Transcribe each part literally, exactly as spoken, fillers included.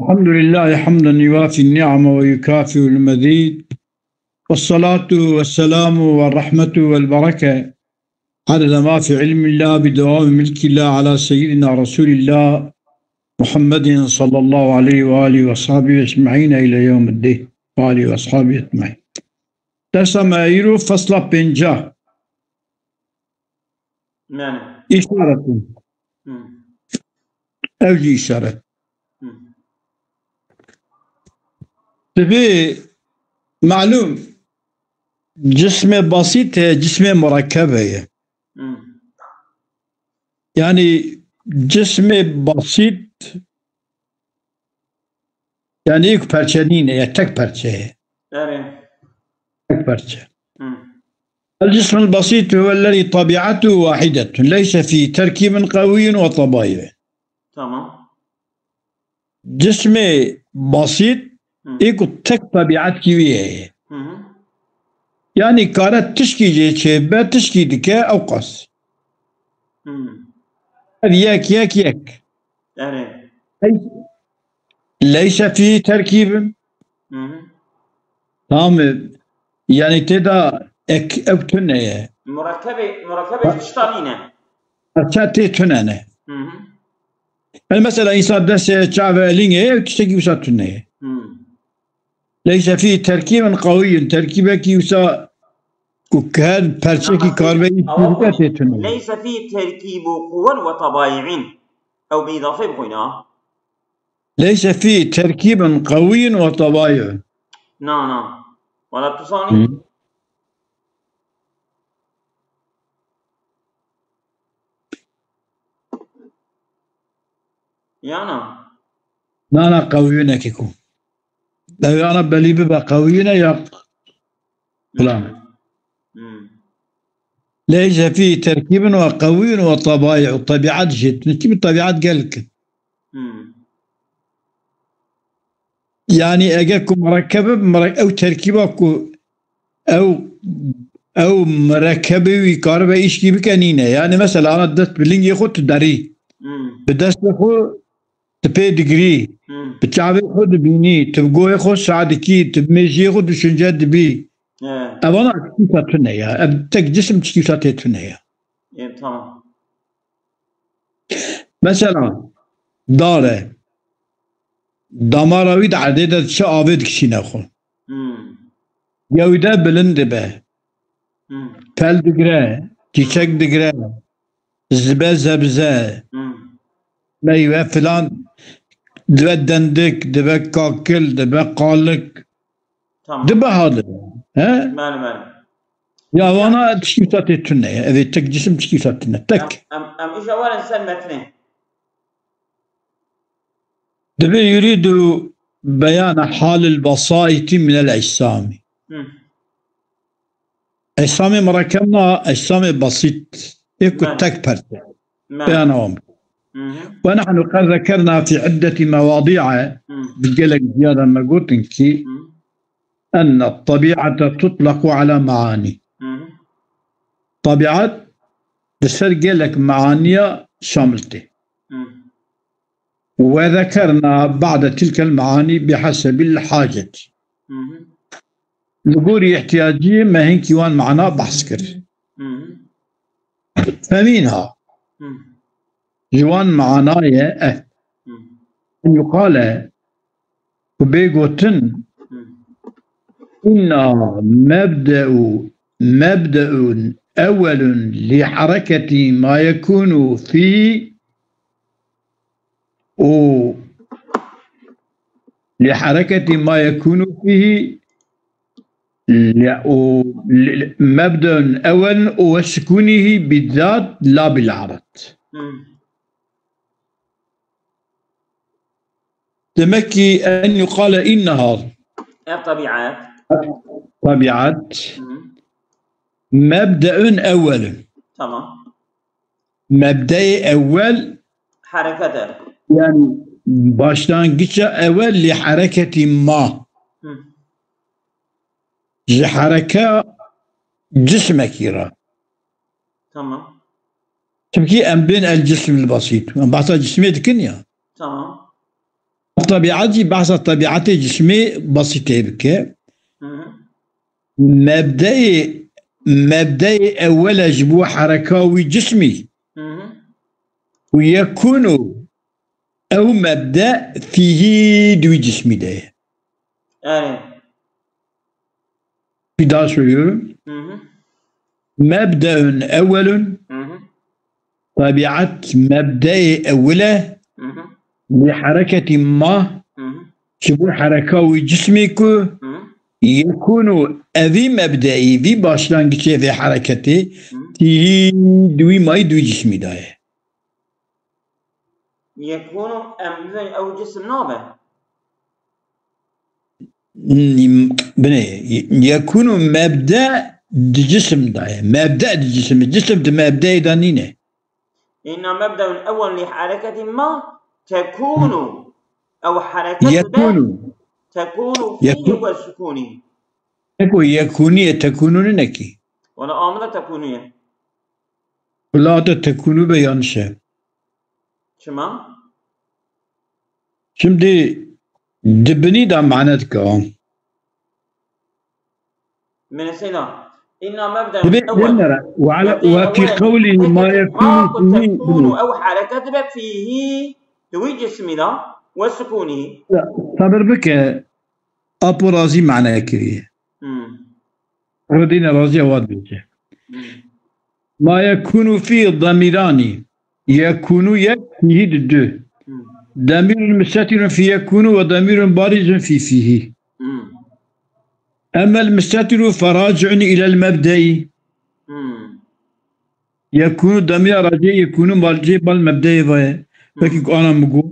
الحمد لله حمدا يوافي النعم ويكافئ المزيد. والصلاة والسلام والرحمة والبركة عدد ما في علم الله بدوام ملك الله على سيدنا رسول الله محمد صلى الله عليه وآله وصحبه أجمعين إلى يوم الدين. وآله وأصحابه أجمعين. Dersa me îro fesla pênca. Yani. Îşaretin. Hı. Ew jî îşaret. Hı. Divê malûm cismê basît heye, cismê murekkeb heye. Hı. Yani cismê basît, yani êk perçe nîne, ya tek perçe ye. Yani. Tek perçe. Hı. الجسم البسيط هو الذي طبيعته واحدة، ليس فيه تركيب قوي وطبايع. Tamam. Cismê basît, Hı. ê ku tek tabiatkî wî heye. Hı hı. Yani kare tişkî jê çêbe, tişkî dike, ew qas. Hı. Ev yek, yek, yek. Yani. Leyse fî terkîbin. Hı hı. Tamam mı? Yani tê de ek, ew tune ye. Murekkebê, murekkebê Ha- tişta nîne. Parça tê tune ne. Hı hı. Yani mesela insan destê çavê elîngê ye, ew tiştekî wisa tune ye. Hı. Leyse fî terkîbin qawiyyin, terkîbekî wisa ku her perçekî Ama karbe îş Ama bike tê tune ye. Leyse fî terkîbu quwen ve tabayi'in. Ew bi îdafeyê bixwîne ha. Leyse fî terkîbin qawiyyin ve tabayi'un. Na, na. Wala tu zanî? Hı. Ya na. Na, na, qawiyune ki ku. Ew ya na belî bibe qawiyune ya filan. Hmm. Hmm. Leyse fî terkîbin ve qawiyun ve tabayi'u. Tabiat jî. Çi bi tabiat gelek. Hmm. Yani eger ku merekebe, mere-, ew terkîba ku ew, ew merekebe wî karibe îşkî bike nîne. Yani mesela ana dest bi lingê xwe tu derî. Hmm. Bi destê xwe tu pê digirî. Hmm. Bi çavê xwe dibînî, tu bi goyê xwe sa dikî, tu bi mêjiyê xwe düşünce dibî. He. Evana çikîsa tune ya. Ev tek cisim çikîsa tê tune ya. E, tamam. Mesela, dar e. Damara wî di erdê de diçe avê dikişîne xwe. Hmm. Gewde bilind dibe. Hmm. Pel digire, çîçek Hmm. digire, zibe zebze, Hmm. meywe filan, dibe dendik, dibe kakil, dibe qalik. Tamam. Dibe hadin. He? Mali, mali. Ya vana tişkî wisa tê tune ye. Evê tek cisim tişkî wisa tune. Tek. Em, em, em îja werin ser metnê. Divê yuridu beyana halil basaiti minel ecsamî. Hı. Ecsamê merekeb na, ecsamê basît. Ê ku Mali. tek perçe. Mali. Beyana wan. Hı hı. Ve nahnu qed zekerna fi iddeti mewadi'a. Hı. Bi gelek ziyade me gotin ki Hı. enne tabi'ate tutlaku ala maani. Hı hı. Tabiat di ser gelek maaniya şamil tê. Hı. Ve zekerna ba'de tilkel maani bihasebil hacet. Hı hı. Li gorî ihtiyaciyê me hinkî wan mana behs kir. Hı hı. Femînha. Hı. Ji wan manayê e. Hı. En yuqale ku bê gotin, Hı. inna mebde'u, mebde'un ewwelun li hereketî ma yekûnu fî û li hereketî ma yekûnu fîhî li, û li, li, mebde'un ewwelun û we sukûnîhî bizzat la bil aret. Hı. Demek ki en yuqale inneha Ev tabiat. tabiat Hı. mebde'un ewwelun. Tamam. Mebdeyê ewwel Hereket e. yani başlangıça ewwel li hereketî ma. Hı. Ji hereke cismekî re. Tamam. Çimkî em bên el cisim el basît. Em behsa cisimê dikin ya. Tamam. Tabiat jî behsa tabiatê cismê basîtê bike. Hı hı. Mebdeyê, mebdeyê ewele ji bo hereka wî cismî. Hı hı. Û yekûnû ew mebde fîhî di wî cismî de ye. Erê. Bir daha söylüyorum. Hı hı. Mebdeun ewwelun. Hı hı. Tabiat mebdeyê ewil e. Hı hı. Li hereketî ma. Hı hı. Ji bo hereka wî cismê ku. Hı hı. Yekûnû evî mebdeî, vî başlangîçê vê hereketê. Hı hı. Tîhî di wî mayî di wî cismî daye. Yekûnû em bibin ew cisim nabe. Binê, yekûnû mebde di cisim de ye. Mebde di cisim, cisim di mebdeyê de nîne. Inna mebdeun ewwel li hereketî ma tekûnû. Ew hereket be. Yekûnû. Tekûnû fîhî we sukûnî. Eko yekûnî ye, tekûnû nîne kî. Wala amile tekûnû ye. Wala te tekûnû be yanlış e. Çima? Şimdi di binî de mane dike. Menasê da. Inna mebda Dibê ewwel. Dinlere. Ve ala-, Mebda ve fî ewwel. Qewlî ma Hereket yekûnû ma ku fîhî tekûnû binî. Ew hereket be fîhî di wî cismî de ve sukûnî. Ya, sabir bike. Apo razî mane kiriye. Hmm. Redîne razî ewa dibêje. Hmm. Ma yekûnû fî demîranî. Yekûnû yek, fîhî di du. Hmm. Demîrun mistetirun fî yekûnû ve demîrun barîzun fî fîhî. Hmm. Emel mistetiru feraciun ilel mebdei. Hmm. Yekûnû demîra racê yekûnû malcê bal mebdeyê ve ye. Hmm. Wekî ku ana min got.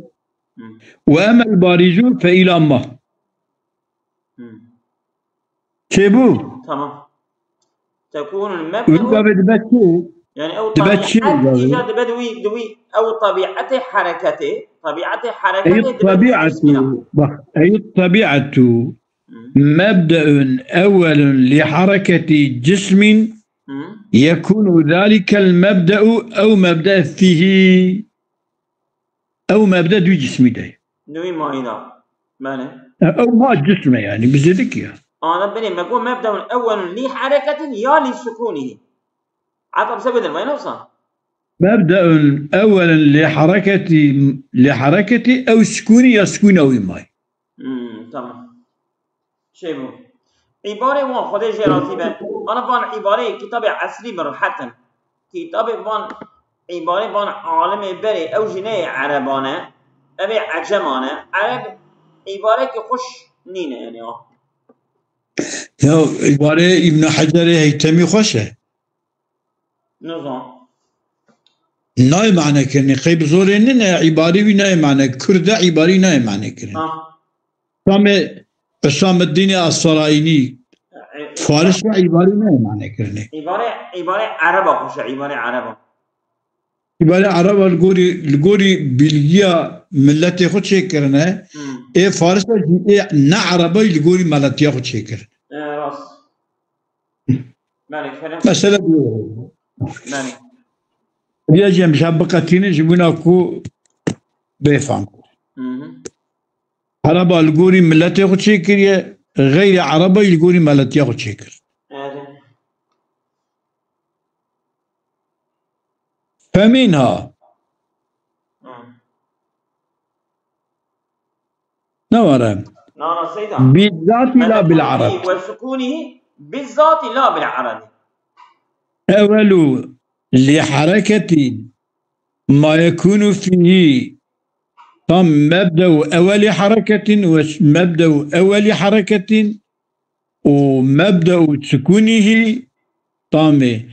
Hmm. Ve emel barîzû fe îla ma. Hmm. Çêbû? Tamam. Tekûnul mebde'u. Wî gavê dibe çi? Yani ew Dibe çi tabiat gavê? Îca dibe di wî, di wî ew tabiatê hereketê. Tabiatê hereketê Ey dibe di wî tabiatu. Cismî de. Bak, ey tabiatu. Hmm. Mebde'un ewwelun li hareketi cismin Hmm. yekûnu zalikel mebde'u ew mebde fîhî. Ew mebde dû cismî de ye. Nûî mayî da. Belê. E, ew ma cism e yani, bi zêdikî ya. Ana binê me got mebdeun ewwelun lî hereketin ya lî sukûnî. Heta bi se bidin, vay nefsa. Mebdeun ewwelun lî hereketî, lî hereketî ew sukûnî ya sukûna wî mayî. Hmm, tamam. Şey bû. Îbarê wan Xwedê jê razî be. Ana van îbarê kitabê esrî bi rehet in. Kitabê van îbarê van alimê berê ew jî neyê ereban e. Ev ê eceman e. Ereb îbarekî xweş nîne yani o. Ya îbarê Îbn Hecerê Heytemî xweş e. Nizam. Nayê mane kirinê. Qey bi zorê nîne, îbarî wî nayê mane. Kurd de îbarî nayê mane kirin. Ha. Samê Hüsameddînê Asfaraynî, E, e, Faris ve îbarî nayê mane kirinê. Îbarê, îbarê ereba xweş e, îbarê ereba. Îbarê ereba li gorî, li gorî bilgiya milletê xwe çêkirine. Hmm. Ê Farisa jî ê ne erebayî li gorî meletiya xwe çêkir. E, rast. Belê, kerem. Mesele bu. Belê. Riya jî em ji hev biqetînin ji bona ku bêfam. Hı hı. Ereba li gorî miletê xwe çêkiriye, xeyrê ereba li gorî meletiya xwe çêkir. Evet. Femînha. Hı. Ne were? Na, na, seyda. Bizzati la bil arad. Ve sukûnî bizzati la bil arad. Ewelu li hereketî ma yekûnu fîhî tam mebde'u eweli hereketin ve mebde'u eweli hereketin û mebde'u sukûnîhî tamê.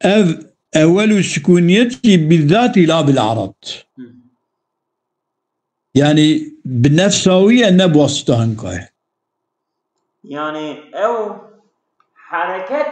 Ev ewelu sukûniyetî bizzati la bil arad. Hı. Yani bi nefsa wî ye, ne bi wasita hinka ye. Yani ew hereket,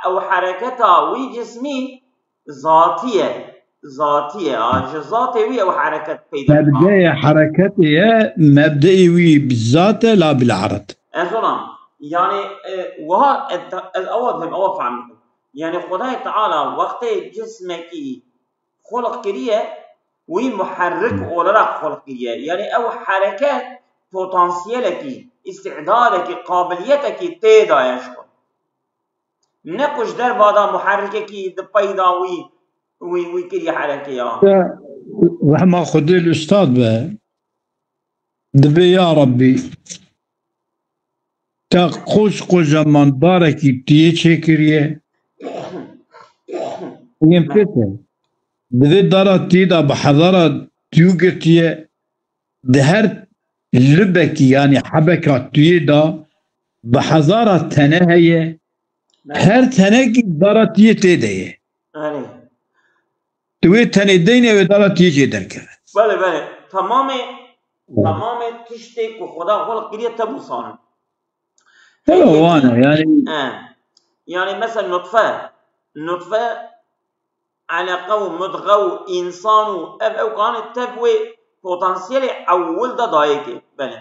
ew hereketa wî cismî zatî ye. Zatî ye. Ha, ji zatê wî ew hereket peyda dike. Mebdeyê hereketê ye, mebdeyê wî bi zat e, la bil arad. Ez ona. Yani, e, wiha, e, ta-, ez ewa dibêm, ewa fehm dikim. Yani Xwedayê Teala wextê cismekî xulq kiriye, wî muherrik olarak xulq kiriye. Yani ew hereket potansiyelekî, îstîdadekî, qabiliyetekî tê de ye ji xwe. Ne ku ji derva de muherrikekî di peyda wî, wî, wî kiriye herekê ya. Ya, rehma Xwedê li ustad be. Dibê ya Rebbî, te qoj qoja mandarekî tiyê çêkiriye. Yên pê te. Divê dara tiyê de bi hezara tiyû girtiye. Di her libekî, yanî hebeka tiyê de bi hezara tene heye. Her tenekî dara tiyê tê de ye. Erê. Tu wê tenê deynê wê dara tiyê jê derkeve. Belê, belê. Tamamê, tamamê tiştê ku Xweda xelq kiriye te bûsanin. Tabii, o wan e, yani. He. Yani mesela nutfe, nutfe, eleqe û mudxe û însan û ev, ew kanê tev wê potansiyelê ewil de dayêkê. Belê.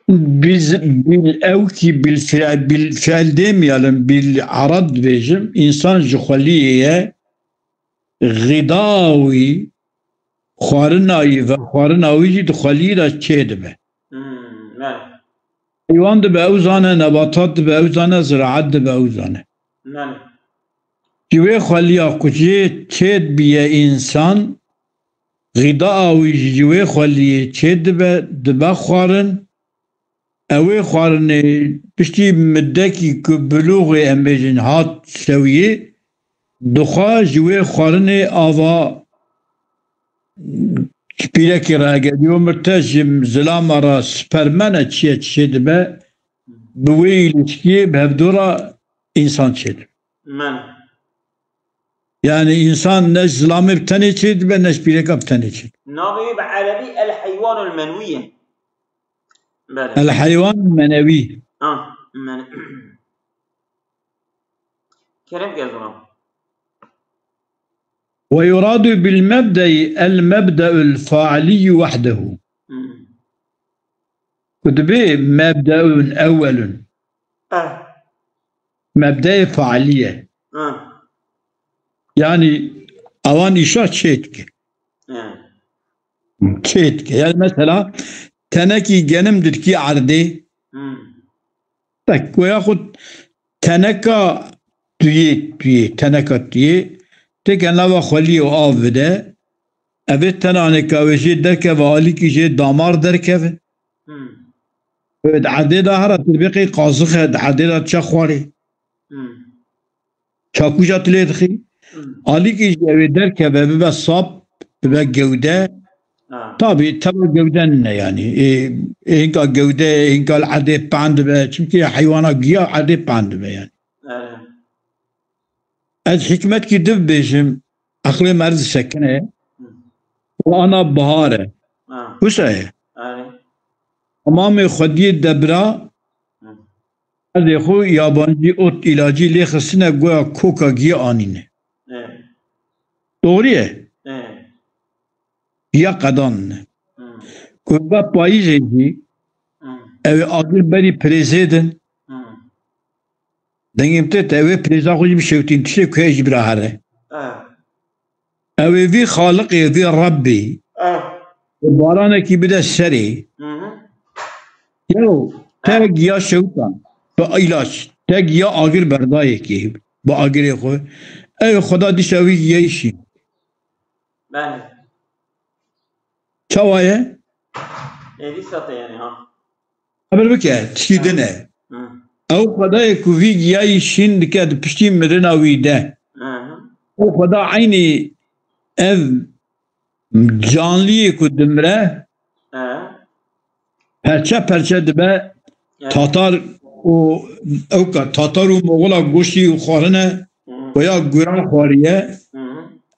Biz bil ewkî bil fiil, bil fiil demeyelim, bil arad dibêjim. Însan ji xweliyê ye, xîda wî, xwarina wî, vexwarina wî jî di xweliyê de çêdibe. Hmm, belê. Heywan dibe ew zane, nebatat dibe ew zane, ziraet dibe ew zane. Belê. Ji wê xweliya ku jê çêdibiye însan, xîdaa wî jî ji wê xweliyê çêdibe, dibe xwarin. Ew ê xwarinê piştî middekî ku bilûxê em bêjin hat sewiyê, dixwe ji wê xwarinê ava ji pîrekê re, eger yo mirte ji zilama re sperme ne çi ye, çi çêdibe, bi wê îlişkiyê bi hevdû re însan çêdibe. Men. Yani însan ne ji zilamê bi tenê çêdibe, ne ji pîreka bi tenê çêdibe. Navê wî bi erebî el heywanul menwî ye. Belê. El heywan menewî. Ha, men-, Kerem ke zora. Ve yuradu bil mebdei el mebdeul failiyyu wahdehu. Hmm. Ku dibê mebdeun ewelun. Eh. Mebdeyê failî ye. Eh. Yani awan îşa çêdike. Eh. Çêdike. Yani mesela tenekî genim didikî erdê. Hmm. Tek, veya xwe teneka tuyê, tuyê, teneka tuyê, têke nava xweliyê û av bide, evê tenaneka wê jê derkeve, alîkî jê damar derkeve. Hmm. Wê di erdê de hera tirbê qey qazixe, di erdê de çe xwarê. Hmm. Çakûja tu lê dixî. Hmm. Alîkî jî ew ê derkeve, bibe sap, bibe gewde. Ha. Tabî, teva gewde nîne yanî. Ê, ê hinka gewde, ê hinka li erdê pand dibe. Çimkî heywana giya erdê pand dibe yanî. Erê. Ez hikmetkî div bêjim, eqlê me disekine. Hmm. Û ana bihar e. Ha. Wisa ye? Erê. Temamê xwediyê debra. Hmm. Erdê xwe yabancî ot îlacî lê xistine, goya koka giya anîne. Evet. Doğru ye? Evet. Giya qedanine. Hmm. Ku ve payîzê jî, hmm, ew ê agir berî pirêzê din. Hmm. Dengê min tê te, ew ê pirêza xwe jî bişewtîn, tiştê ku heye jî bira here. Evet. Ew ê vî Xaliqê, vî Rebbê, eh, baranekî bide serê. Hı hı. Yaw, te, eh, giya şewtan, bi îlaç, te giya agir berdayekê, bi agirê xwe. Ew Xweda dîsa wî giyayî şîn. Belê. Çawa ye? Êdî sete yani ha. Qebir bike, tiştî din e. Hı. Ew Xwedayê ku vî giyayî şîn dike di piştî mirina wî de. Hı hı. Ew Xweda eynî ev canliyê ku dimire, hı, perçe perçe dibe, hı, tatar û ewka tatar û moxila goştî xwarine, hı, veya guran xwariye. Hı hı.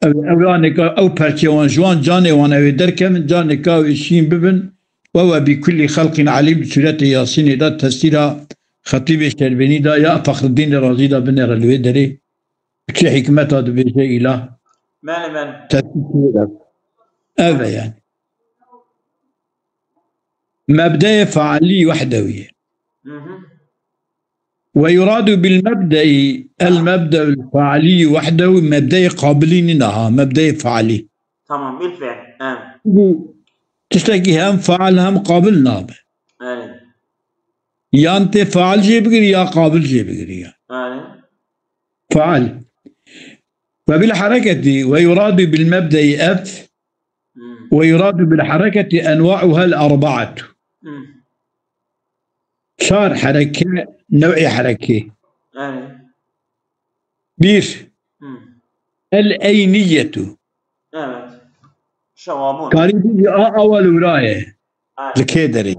Ew, ew anêka, ew perçê wan, ji wan canê wan ew ê derkevin, canêka ew ê şîn bibin. Ve ve bi kullî xelqîn alîm, sûretê Yasînê de, tefsîra Xetîbê Şerbînî de ya Fexruddînê Razî de binêre li wê derê. Çi hikmeta dibêje îlah. Belê, belê. Tefsîr çi ye? Ev e yani. Mebdeyê faalî wehdewî ye. Hı hı. Ve yuradu bil mebdeî el mebdeul faalî wehdehu, mebdeyê qabilî nîne ha, mebdeyê faalî. Tamam, bil fiil. Evet. Bu Tiştekî hem faal hem qabil nabe. Erê. Yan tê faal jê bigirî ya qabil jê bigirî ya. Erê. Faal. Ve bil hareketi ve yuradu bil mebdei ev Hmm. Ve yuradu bil hareketi enva'uha el arba'atu. Hmm. Çar hereke, new'ê herekê. Evet. Bir. Hmm. El eyniyetu. Evet. Şewabun. Karî bî a awal û raye. Evet. Li kê derê.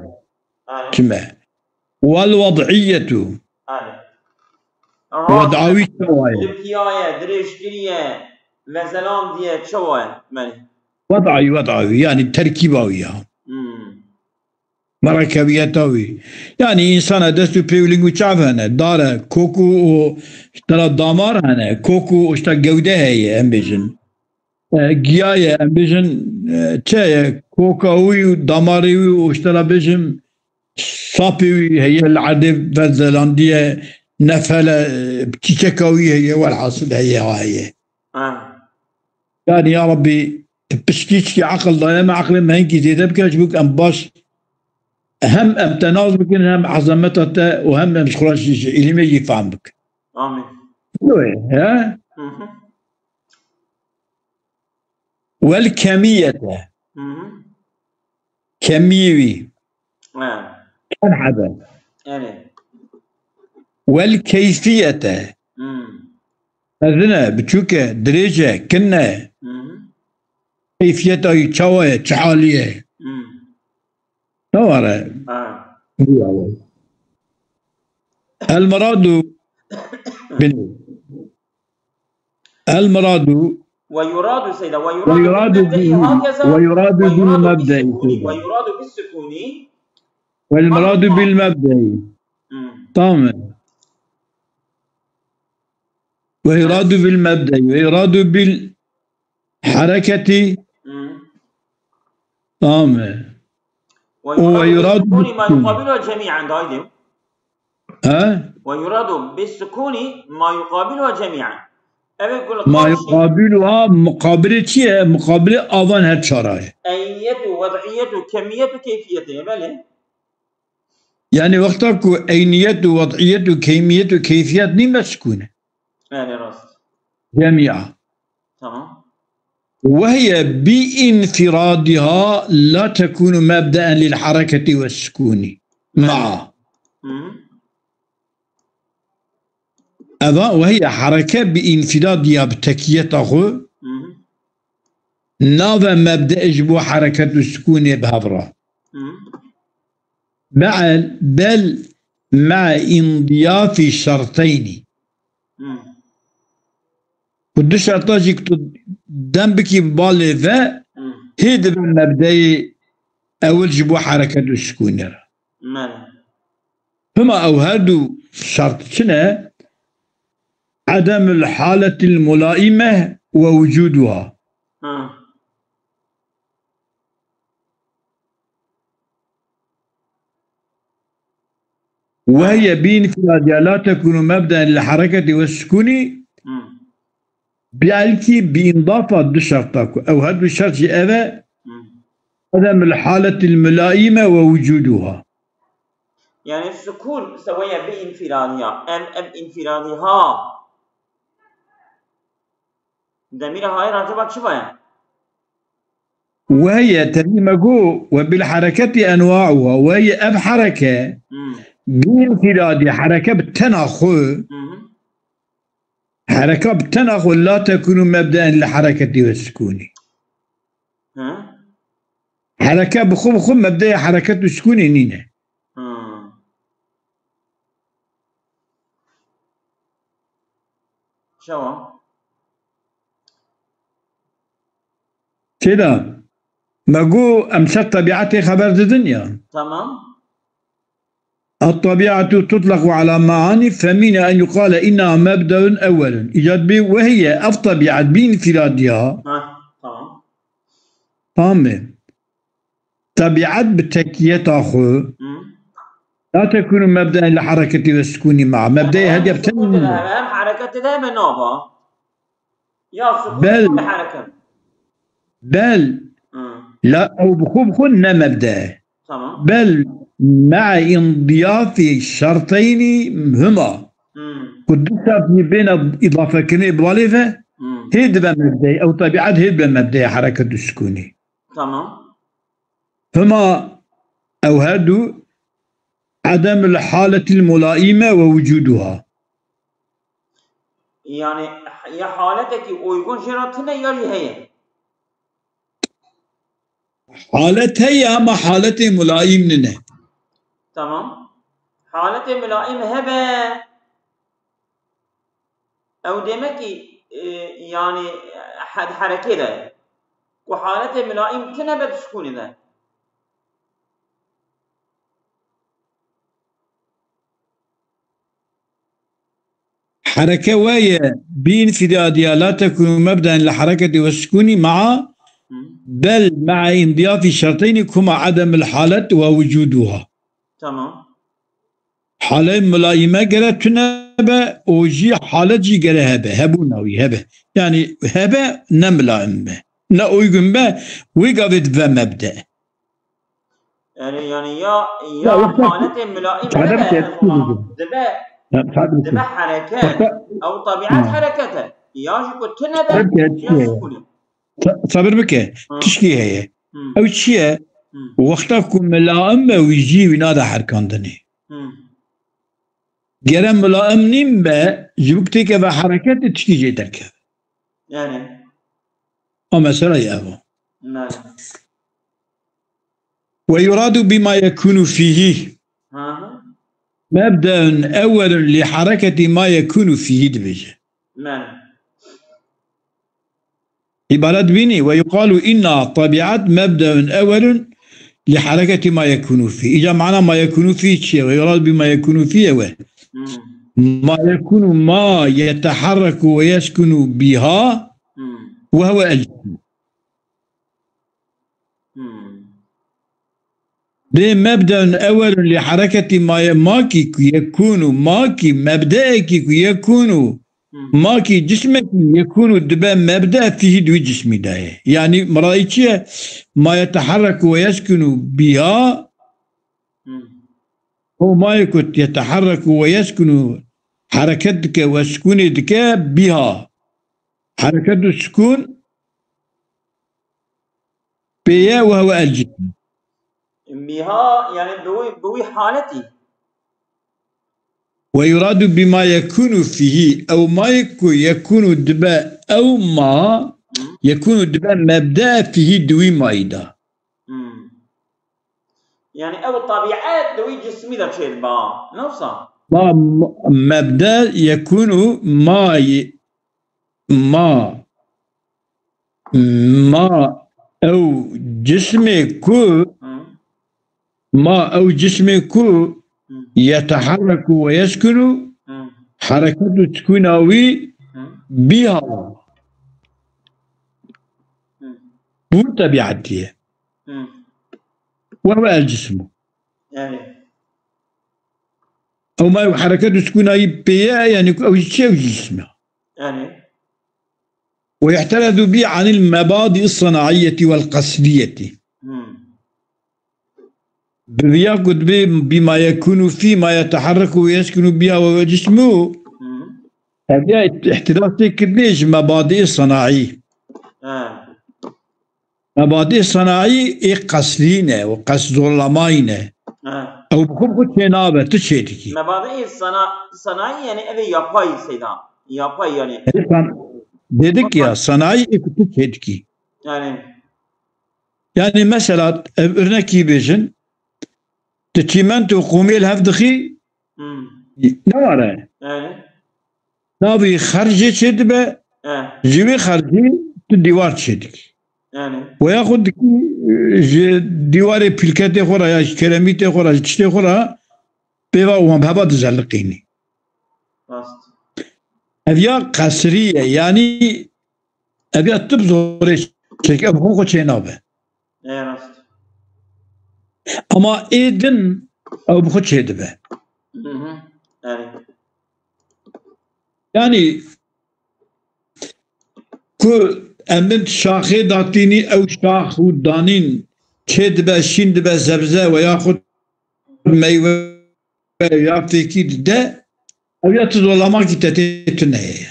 Evet. Çime. Wel wed'iyetu. Erê. Wed'awî çawa ye? Li piya ye, dirêjkirî ye, vezelandiye, çawa ye? Belê. Wed'awî, wed'awî, yani terkîba wî ya. Hmm. Merekebiyeta wî. Yani insana dest û pê û ling û çav hene, dar e, kok û, û işte damar hene, kok û işte gewde heye, em bêjin. E, giya ye, em bêjin, e, çi ye, koka wî û damarê wî û işte la bêjim, sapê wî heye, li erdê vezelandiye, nefele, e, çîçeka wî heye, welhasil heye, ha heye. Ha. Yani ya Rabbî, tu piştî çikî aqil daye me, aqilê me hinkî zêde bike, ji bo ku em baş, hem em te nas bikin, hem ezameta te û hem em ji xwe re jî, ji îlimê jî fehm bikin. Amîn. Wê, he? Hı hı. Wel kemiyete. Hı hı. Kemiyê wî. Ha. Çend hebe? Erê. Wel keyfiyete. Hı. Mezin e, biçûk e, dirêj e, kin e. Hı hı. Keyfiyeta wî çawa ye, çi halî ye? Hı. Tamam. Ha. El muradu bin. El muradu. Ve yuradu seyda. Ve yuradu bil mebde'i hakeza. Ve yuradu bil mebde'i. Ve yuradu bis sukuni. Ve yuradu bil mebde'i. Hmm. Tamam. Ve yuradu bil mebde'i. Ve yuradu bil hareketi. Hı. Tamam. Ve yuradu bis sukuni ma yuqabilu cemi'en, daha iyi. He? Ve yuradu bis sukuni ma yuqabilu cemi'en. Evet, kul ma yuqabilu ha, muqabili çi ye? Muqabili avan her çara ye. Eyniyetu, wed'iyetu, kemiyetu, keyfiyeti, belê. Yani wexta ku eyniyet û wed'iyet û keymiyet û keyfiyet nîn be sukûn e. Belê, rast. Cemîa. Tamam. Ve hiye bi infiradiha la tekunu mebdeen lil hareketi ve sukûni. Ma'a. Hı hı. Eva ve hiye hereke bi înfiradiya, bi tekiyeta xwe, Hı hı. nave mebdeê ji bo hereket û sukûnê bi hev re. Hı hı. Be'el, bel me'a indiyafî şerteynî. Hı. Ku du şerta jî ku tu dem bikî balê ve, Hı. hê dibe mebdeyê ewil ji bo hereket û sukûnê re. Mele. Hima ew her du şert çi ne? Edemul haletil mulaime ve wucuduha. Ha. Ve hiye bi infiradiha la tekunu mebdeen lil hareketi ve sukuni. Hı. Belkî bi îndafa du şerta ku ew her du şert jî ev e, Hı. Edemul haletil mulaime ve wucuduha. Yani sukun seweye bi infiradiha. Em, em infiradiha. Demîra hayê re acaba çi vaye? Ve hiye, tevî me got, ve bil hareketi enwa'uha, ve hiye ev hereke, Hmm. bi infiradi, hereke bi tena xwe, Hı hı. hereke bi tena xwe, la tekunu mebdeen li hareketi ve sukuni. Hı? Hereke bi xwe bi xwe mebdeya hereket û sukûnê nîne. Hı. Çawa? Têda, me got em ser tebiatê xeber didin ya. Tamam. الطبيعة تطلق على معاني فمنها أن يقال إنها مبدأ أول. Îcad bê ve hiye, ev tebiat bi înfiradiha. Ha, tamam. Tamam mı? Tebiat bi tekiyeta xwe. Hı. La tekunu mebdeen li hareketi ve sukuni ma. Mebdeyê Hem hediye bi sukun de, tenî. Hem hareketi de, hem nava. Ya sukun Bel. hem hareket. Bel. Hı. La ew bi xwe bi xwe ne mebde. Tamam. Bel me'a indiyafî şerteynî huma. Hmm. Ku du şertî bêne îdafekirinê bi walê ve, Hmm. hê dibe mebdeyê, ew tebîet hê dibe mebdeyê hereket û sukûnê. Tamam. Hima ew her du edemul haletil mulaîme ve wucuduha. Yani ya haletekî uygun jê re tune ya jî heye. Halet heye ama haletê mulaîm nine. Tamam. Haletê mulaîm hebe. Ew demekî, e, yani, hed herekê de. Ku haletê milaîm tine be di sukûnê de. Hereke we ye, bi infidadiya la tekunu mebden li hereketi ve sukuni ma'a, Hı. Bel ma'a indiyafi şerteyni kuma ademil halet ve vucuduha. Tamam. Halê milayîme gere tune be û jî halet jî gere hebe. Hebûna wî hebe. Yani hebe ne milayîm be. Ne uygun be, wî gavê dibe mebde. Yani, yani ya, Ya, ya wexta haletê milayîm Çadır hebe, ke- yani, dibe, Ya, çadır dibe ke- hereket. Wexta- Ew tabiat Ha. hereket e. Ya jî ku tune be, Hereket ya şey. sukun e. Sa-, sabir bike. Ha. Tişkî heye. Hı. Ew çi ye? Hı. Wexta ku milayîm be, wî jî wî nade herkandinê. Hı. Gere milayîm nîn be, ji bo ku têkeve hereketê tişkî jê derkeve. Yani. A mesela ye ev. Yani. Ve yuradu bima yekunu fihi. Hı hı. Mebdeun ewwelun li hareketi ma yekunu fihi dibêje. Yani. Îbaret bînî, ve yuqalu inna tabiat mebdeun ewwelun li hareketi ma yekunu fî. Îca mana ma yekunu fî çi ye? Ve yurad bi ma yekunu fî ye we. Hmm. Ma yekunu ma yeteharreku ve yeskunu biha Hmm. ve huve el cismu. Hmm. Dê mebdeun ewelun li hareketî ma ye, makî ku yekûnû, makî mebdeekî ku yekûnû, Hmm. makî cismekî yekûnû dibe mebde fîhî di wî cismî de ye. Yanî mirayî çi ye? Ma yeteherreku ve yeskunu bîha, Hmm. o mayê ku yeteherreku ve yeskunu hereket dike ve sukûnê dike bîha. Hereket û sukûn pê ye û hewe el cism. Bîha, yani bi wî, bi wî haletî. Ve yuradu bima yekunu fîhî. Ew mayê ku yekunu dibe ew ma, Hı. yekunu dibe mebde fîhî di wî mayî de. Hı. Yani ew tabiat di wî cismî de çêdiba. Ne wisa? Ma, ma, mebde yekunu ma ye-, ma, ma ew cismê ku, Hı. ma ew cismê ku Hı. yeteherreku ve yeskunu, Hı. hereket û sukûna wî Hı. bîha. Hı. Bû tebiatî ye. Hı. Ve huve el cismu. Yani. Ew ma ew hereket û sukûna wî pê ye, yani ew jî çi, ew jî cism e. Yani. Ve yuhterezu bi anil mebadi sanaiyeti vel qasdiyeti. Hmm. Bi viya ku dibê bima yekunu fî ma yeteherreku ve yeskunu biha ve huve cismu. Hmm. Ev ya ihtiras tê kirinê ji mebadî sanaî. Ha. Mebadî sanaî ê qesrî ne û qesd zorlamayî ne. Ha. Ew bi xwe bi xwe çênabe, tu çêdikî. Mebadî sana-, sanaî yani ev ê yapay seyda. Yapay yani. Ê san-, dedik ya, sanaî ê ku tu çêdikî. Yani. Yani mesela, ev örnekî bêjin, tu çîmento qûmê li hev dixî, Hmm. ne ware? Yani. Navê xercê çêdibe, Eh. ji wê xercê tu dîwar çêdikî. Yani. Ve yaxud dikî, e, ji dîwarê pîlketê xwe re ya ji keremîtê xwe re, ji tiştê xwe re pêva û heba dizeliqînî. Rast. Ev ya qesrî ye, yanî ev ya tu bi zorê çêdikî, ev xwe xwe çênabe. Ê rast. Ama ê din ew bi xwe çêdibe. Hı hı. Yani. Yani ku em bin şaxê datînî, ew şax û danîn çê dibe, şîn dibe, zebze we yaxud meywe ya fêkî dide, ew ya tu zolamakî te tê tune ye.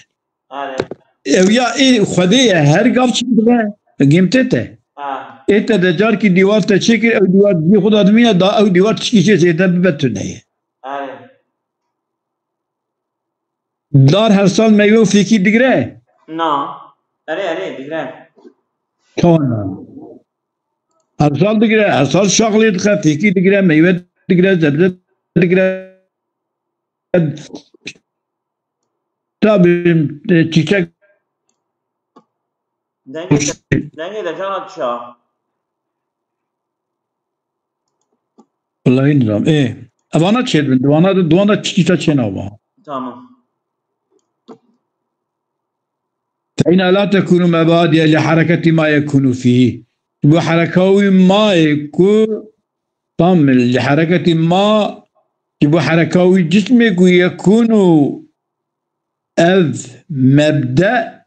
Are. Ew ya ê Xwedê ye, her gav çi dibe, gêm tê te. Ha. Ê te de carkî dîwar te çêkir, ew dîwar cihê xwe de dimîne, da ew dîwar tişkî jê zêde bibe tune ye. Are. Dar her sal meywe û fêkî digre? Na. Erê, erê, digre. Tamam. Her sal digre, her sal şax lê dixe, fêkî digre, meywe digre, zebze digre. Tabii, e, çiçek. Dengê de, dengê de cana dişa. Wallahî nizam. Ê, evana çêdibin, divana de, divana çiçî ta çênava. Tamam. فإنها لا تكون مبادئ لحركة ما يكون فيه. Bu hereka wî mayê ku tam li hereketî ma, ji bo hereka wî cismê ku yekûnû ev mebde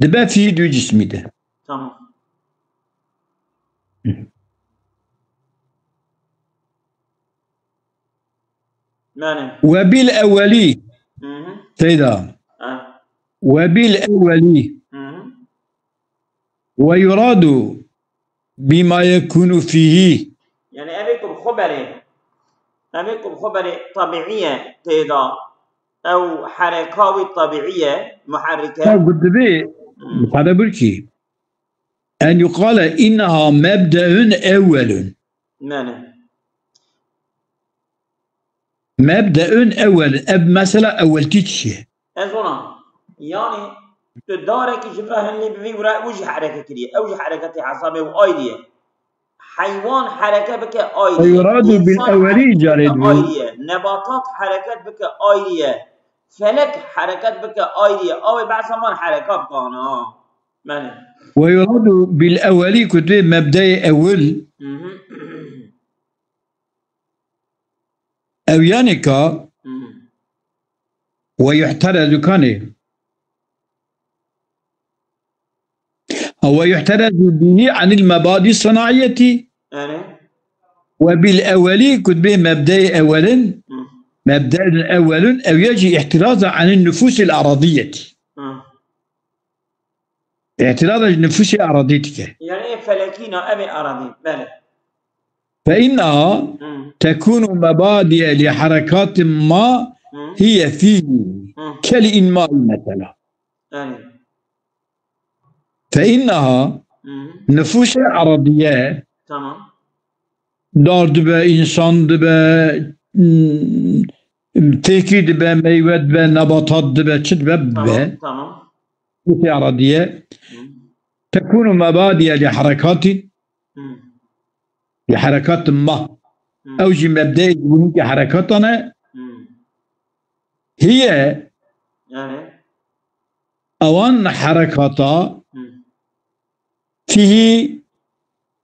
dibe fî dû cismî de. Tamam. Yani. Ve bil evvelî. Hı hı. Seyda. Ha. Ve bil evvelî. Hı hı. Ve yuradu bima yekunu fihi. Yani ev ê ku bi xwe berê. Ev ê ku bi xwe berê tabiiye tê de. Ew hereka wî tabiiye, muherrike. Ew gotibê, Hmm. Hade bir ki. En yuqale inneha mebdeun ewwelun. Yani. Mebdeun ewwelun. Ev mesela ewwelkî çi ye? Ez ona. Yani tu darekî ji vir hemlî bi vî wira û jî hereke kiriye. Ew jî hereketê hesabê û ayrî ye. Heywan hereke bike ayrî ye. Ve yuradu bil ewwelî carê dibî. Însan hereket bike ayrî ye. Nebatat hereket bike ayrî ye. Felek hereket bike ayrî ye. Awê behsa man hereka bike ana. Belê. Ve yuradu bil ewwelî ku dibê mebdeyê ewil. Hı hı. Ew yanî ka Hı hı. Ve yuhterezu kanê. Ha, ve yuhterezu bihi anil mebadi sanaiyeti. Yani. Ve bil evveli, ku dibê mebdeyê ewelin, Hı. Mebdeyun ewelun, ew ya jî ihtiraza anil nüfusil aradiyeti. Hı. Îtiraza ji nifûsê eradî dike. Yani ê felekî na, ev ê eradî, belê. Fe inneha Hı. Tekunu mebadiye li harekati ma Hı. Hiye fî Hı. Kel inmai mesela. Yani. Fe inneha Hı. Nifûsê eradiye Tamam. Dar dibe, însan dibe, m, fêkî dibe, meywe dibe, nebatat dibe, çi dibe, bibe. Tamam, tamam. Nifûsê eradiye. Hı. Tekunu mebadiye li harekati. Hı. Li harekati ma. Hı. Ew jî mebdeyê ji bo hinkê herekatan e. Hı. Hiye. Yani. Ewan herekata Hı. Fîhî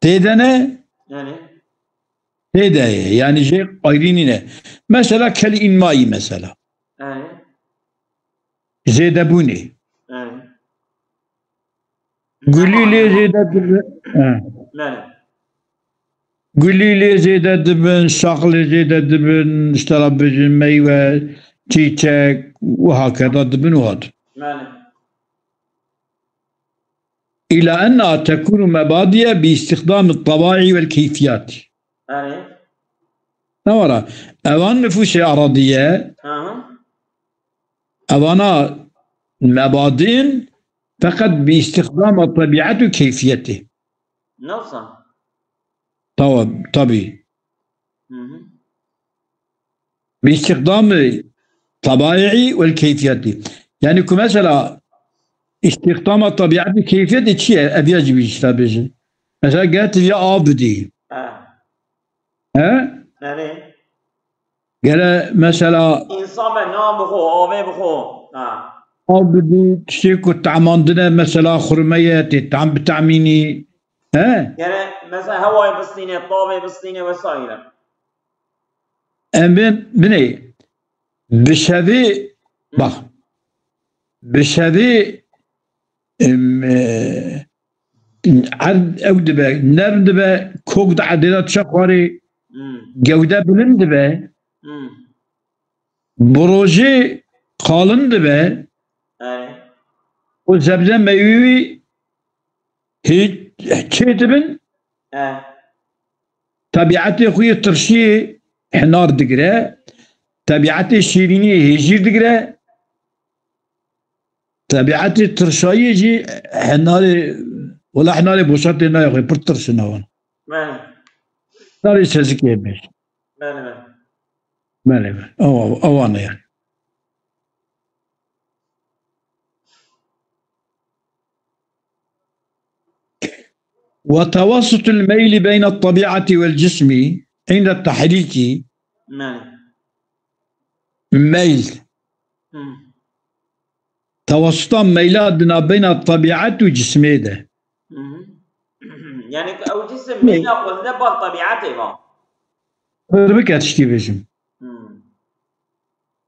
tê de ne? Yani. Tê de ye. Yani jê ayrî nîne. Mesela kel înmayî mesela. Yani. Zêdebûnê. Yani. Gulî lê zêde dibe. He. Yani. Gulî lê zêde dibin, şax lê zêde dibin, işte ra bijin, meywe, çîçek, û hakeza dibin û hat. Yani. Îla enna tekunu mebadiye bi îstixdami tabai'i vel keyfiyati. Yani. Ne wara? Evan nifûsê aradiye. Hı hı. Evana mebadin feqet bi îstixdama tabiat û keyfiyetê. Nasıl? Tawa-, tabii. Hı hı. Bi îstixdami tabai'i vel keyfiyetî. Yani ku mesela îstixdama tabiatî keyfiyetî çi ye? Ev ya jî bî işte bêjin. Mesela gere tu ya av bidî. Ha. He? Nerê? Gere mesela Însan be nan bixwe, avê bixwe. Ha. Av bidî, tiştê ku tamandine mesela xurme ye, tê tam bitamînî. He? Gere mesela hewayê bistîne, tavê bistîne vesaire. Em bên binê bi şevê, Hı. Bak, bi şevê, em, e, erd ew dibe, nerm dibe, kok diedê de diçe xwarê, Hmm. gewde bilind dibe, Hmm. bi rojê qalin dibe, Erê. û zebze meywe wî hê çê dibin, He. Tebîetê xwe yê tirşiyê hinar digire, tebîetê şîrîniyê hêjîr digire, tebîetê tirşayiyê jî hinarê, wela hinarê boşa tê nayê xwe, pir tirs in ewan. Belê. Hinarê sezikê bêj. Belê, belê. Belê, belê. Ewa, ewan e yani. وتوسط الميل بين الطبيعة والجسم عند التحريك. Belê. Meyl. Hmm. Tewasuta meyla di navbeyna tebîet û cismê de. Hı hı. Yani ew cisim meyla xwe dide bal tebîetê va. Pir bike tiştî bêjim. Hmm.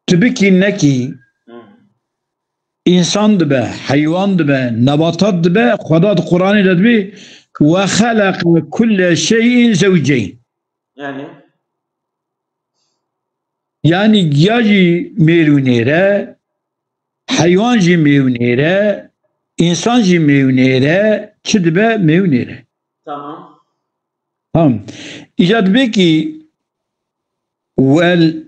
Tu bikî nekî, Hmm. însan dibe, heywan dibe, nebatat dibe, Xweda di Quranê de dibê, "Ve xeleqe kulle şeyin zewceyn." Yani? Yani giya jî mêr û nêr e, heywan jî mêr û nêr e, însan jî mêr û nêr e, çi dibe mêr û nêr e. Tamam. Tamam. Îca dibê ki wel-,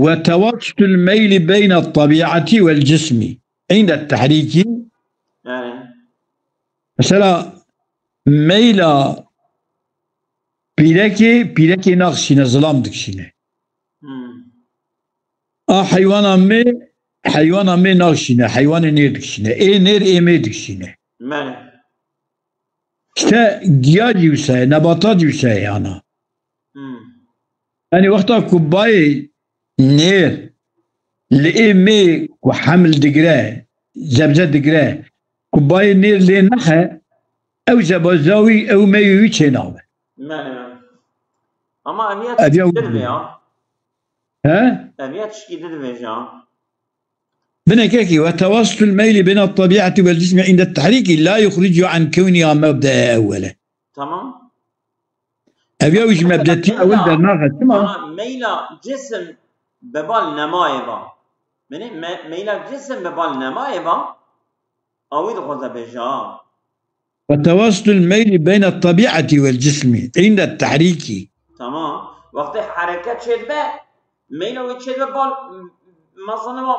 ve tewasutul meyli beyne tabiati vel cismi inde tehriki. Yani. Mesela meyla pîrekê, pîrekê naxişîne, zilam dikişîne. Hmm. A heywana me, heywana me naxişîne, heywanê nêr dikişîne. Ê nêr, ê me dikişîne. Belê. İşte giya jî wisa ye, nebata jî wisa ye ana. Hmm. Yani wexta ku bayê nêr li ê mê ku heml digire, zebze digire, ku bayê nêr lê nexe, ew zebza wî, ew meyê wî çênabe. Belê, belê. Ama ev ya Ev ya tişkî din ya. He? Ev ya tişkî din dibêje ha. Binekekî, ve tewasutul meyli beyne tabiati vel cismi inde tehriki la yuxricu an kewniha mebdea ewwele. Tamam. Ev ya ji mebdetî ewil dernaxe, çima? Ama meyla cisim bi bal nemayê va. Menê me-, meyla cisim bi bal nemayê va, awî dixwaze bêje ha. Ve tewasutul meyli beyne tabiati vel cismi inde tehriki. Tamam. Wextê hereket çêdibe, meyla wê çêdibe bal, mesela va,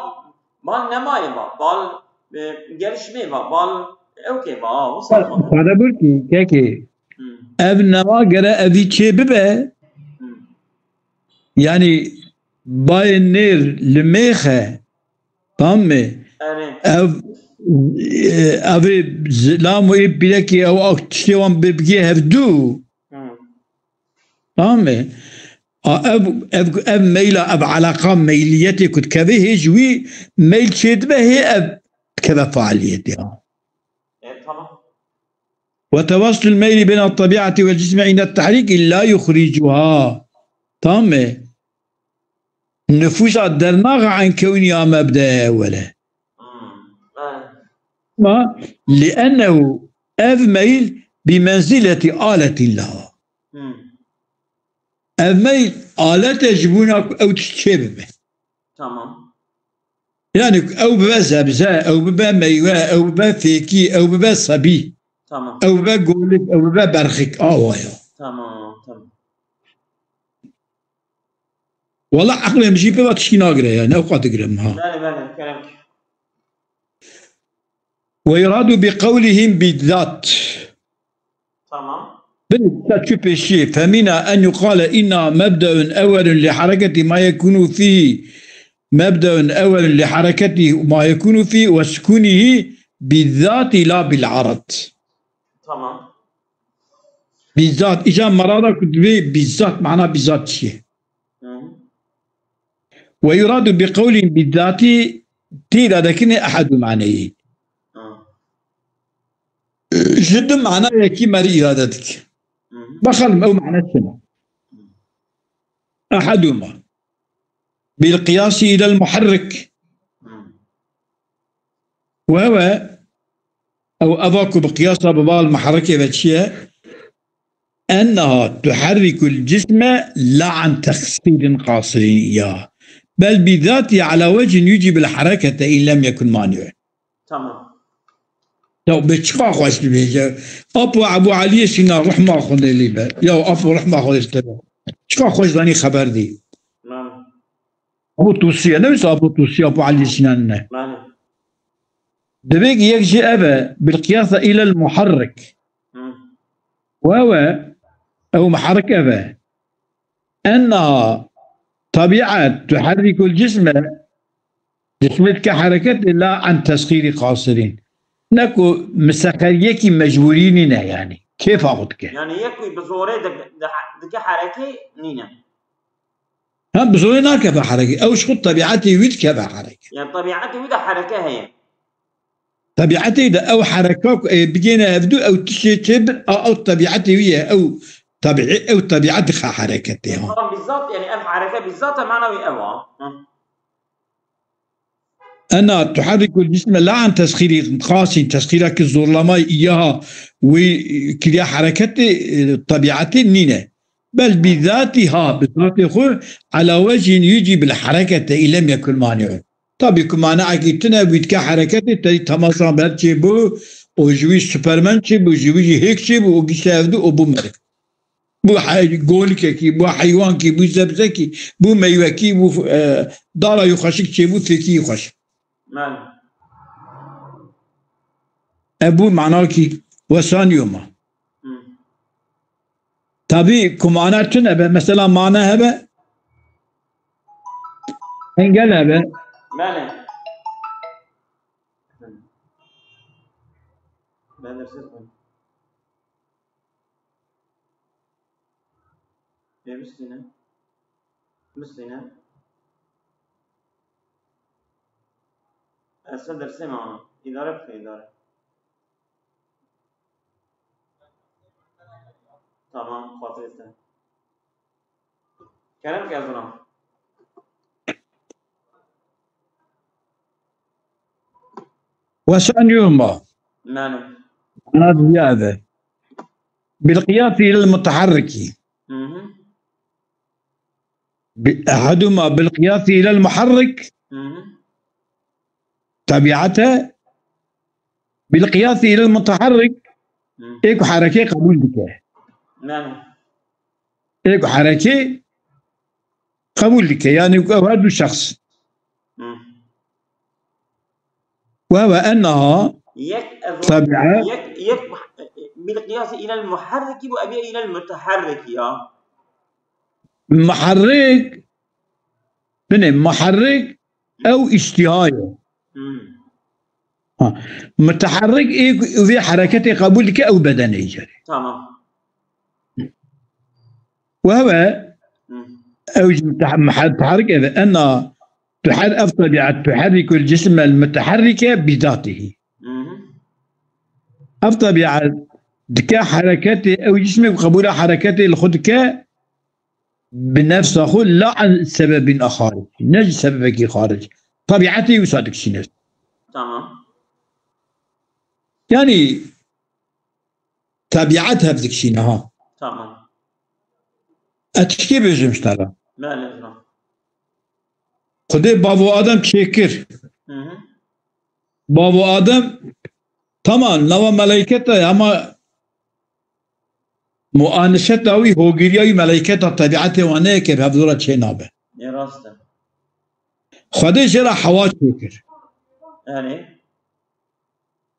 bal nemayê va, bal, e, gelişmê va, bal ewkê va, ha, wisa va. Xwede bir ki, kekê, Hmm. ev nema gere evî çê bibe. Hmm. Yani bayê nêr li mêxe, tamam mı? Erê. Ev, e, ev ê zilam û ê pîrekê ew ak tiştê wan bi-, bigê hevdû. Hmm. Tamam mı? A, ev, ev, ev meyla, ev alaqa meyliyetê ku dikeve hê ji wî meyl çêdibe hê ev dikeve faaliyetê. E, tamam. Ve tewasutul meyli beyne tabiati vel cismi inde tehriki la yuxricuha. Tamam mı? Nüfusa dernaxe an kewniha mebdea ewwele. Hmm. Evet. Ma li'ennehu ev meyl bi menzileti aletin laha. Hmm. Ev meyl alete ji bona ku ew tişt çê bibe. Tamam. Yani ew bibe zebze, ew bibe meywe, ew bibe fêkî, ew bibe sebî. Tamam. Ew bibe golik, ew bibe berxik. Awa ya. Tamam, tamam. Wala eqlê min jî pê ve tişkî nagire yani. Ew qat digire min ha. Belê, belê, kerem. Ve yuradu bi qewlihim bizzat. Tamam. Bin, ta çu pêşî, femina en yuqale inna mebdeun ewelun li hareketi ma yekunu fihi, mebdeun ewelun li hareketi ma yekunu fihi ve sukunihi bizzati la bil arad. Tamam. Bizzat, îca merada ku dibê bizzat, mana bizzat çi ye? Hı hı. Ve yuradu bi qewlin bizzati tê îrade kirinê ehadu maneyê. Hı. Ji du mana yekî merî îrade dike. Hı hı. Bakalım ew mana çi ne? Ehaduma. Bil qiyasi ilel muharrik. Hı. Ve ve Ew eva ku bi qiyasa bi bal muherrikê ve çi ye? Enneha tuherrikul cisme la an tesxîrin qasirin ya. Bel bî zatî ala wecin yucîbil herekete in lem yekun mani'un. Tamam. Ya bi çiqa xweş dibêje. Apo Ebu Eliyê Sîna rehma Xwedê lê be. Ya Apo rehma Xwedê lê be. Çiqa xweş zanî xeber dî. Tamam. Apo Tusiye, ne wisa Apo Tusiye, Apo Eliyê Sîna ne. Tamam. Divê ki yek jî ev e, bil qiyasa ilel muharrik. Hı. Wewe, ew muharrik ev e. Enneha tabi'et tuherrikul cisme, cismê dike hereketê la an tesxîrî qasirîn. Ne ku miseqeriyekî mecbûrî nîne yani. Kêfa xwe dike. Yani yek ku bi zorê dik-, di-, dike herekê nîne. Ha, bi zorê nakeve herekê. Ew ji xwe tebietê wî dikeve herekê. Yani tebietê wî de hereke heye. Tebietê de ew hereka ku ê bigêne hevdu, ew tiştê çêbir, a, ew tebietê wî ye, ew tebiî, ew tebiet dixe hereketê, ha. Tamam, bizzat, yani ev hereke bizzat e, mana wî ew a. Hı. Ena tuherrikul cisme la an tesxîrî xasîn, tesxîra ki zorlamayî iyaha wî kiriya hereketê, e, tebietê nîne. Bel bi zatî ha, bi zatê xwe, ala wecîn yucîbil herekete ilem yekun mani'un. Tabî ku maneekî tune, wî dike hereketê, te temasan ber çêbû, û ji wî Superman çêbû, ji wî jî hêk çêbû, û gişte hevdu û bû merik. Bû hey-, golikekî, bû heywankî, bû zebzekî, bû meywekî, bû, e, dara wî xweşik çêbû, fêkî wî xweşik. Belê. Ev bû manakî wesanîyo ma. Hı. Tabî ku mane tune be, mesela mane hebe, engel hebe. Belê. Ben de siz Pêwîst nîne. Pêwîst nîne. Ez ser dersê me ana. Îdare bike, îdare. Tamam, xatirê te. Kerem ke ez ona. Weşan yuma. Nane. Ana diya de. Bil qiyas ilel mutaharriki. Hı hı. Bi-, ehaduma bil qiyas ilel muharrik. Hı hı. Tabiate bil qiyas ilel mutaharrik. Hı. Ê ku herekê qebûl dike. Nane. Ê ku herekê qebûl dike. Yani ew her du şexs. Hı. Ve ve enneha Yek, ez, tabi'a. Yek, yek, bil qiyas ilel muharriki bu ebiye ilel mutaharriki ya. Muharrik, bine, muharrik ew îştîha ye. Hmm. Ha. Mutaharrik ê vê hereketê qebûl dike ew bedenê îcarê. Tamam. Ve ve Hmm. ew jî mutah-, muha-, mutaharrik ev e. Enna Tuher-, ev tabiat tuherrikul cismel muteherrike bizatihi. Hı hı. Ev tabiat dike hereketê, ew cismê ku qebûla hereketê li xwe dike, bi nefsa xwe la an sebebin a xaric. Ne ji sebebekî xaric. Tabiatê wisa dikişîne. Tamam. Yani, tabiat hev dikişîne ha. Tamam. Ez tişkê bêjim ji te re. Belê, hocam. Xwedê bavo Adem çêkir. Hı hı. Bavo Adem, tamam, nava meleyketa ye, ama muaniseta wî, hogiriya wî meleyketa tebiatê wan neyê ke hevdora çê nabe. Ê, rast e. Xwedê jê re Hewa çêkir. Erê.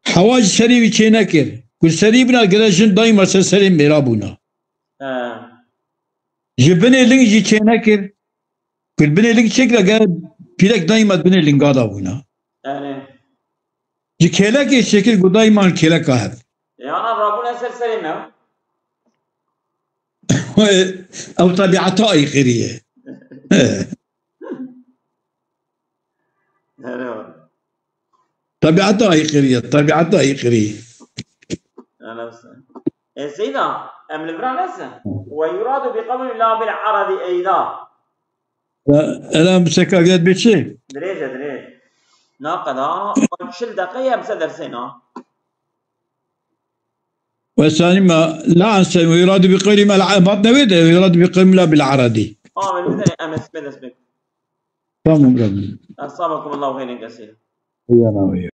Hewa ji serî wî çê nekir. Ku serî bûna gere jin daîma ser serê mêra bûna. He. Ji binê ling jî çê nekir. Ku binê ling çêkira gere pîrek daîma binê linga da bûna. Erê. Ji kêlekê çêkir ku daîma kêleka hev. E, ana rabûne ser serê me. Ew tebiata aykırı ye. Erê. Tebiata aykırı ye, tebiata aykırı. Ana sen. E, Seyda, em li vira nesin? Ve yuradu bi qawli la bil aradi eyda. Ya, ela bi seka gel bir şey. Dirêj e, dirêj. Na qeda, çil deqe ye em se dersê na. Ve sani ma la ense ve yuradu bi qevli ma la, mat newê de, yuradu bi qevli la bil aradi. Amin. Bir de M S M dest pê. Tamam Rabbim. Estağfirullah, hayran kesir. Ya Rabbi.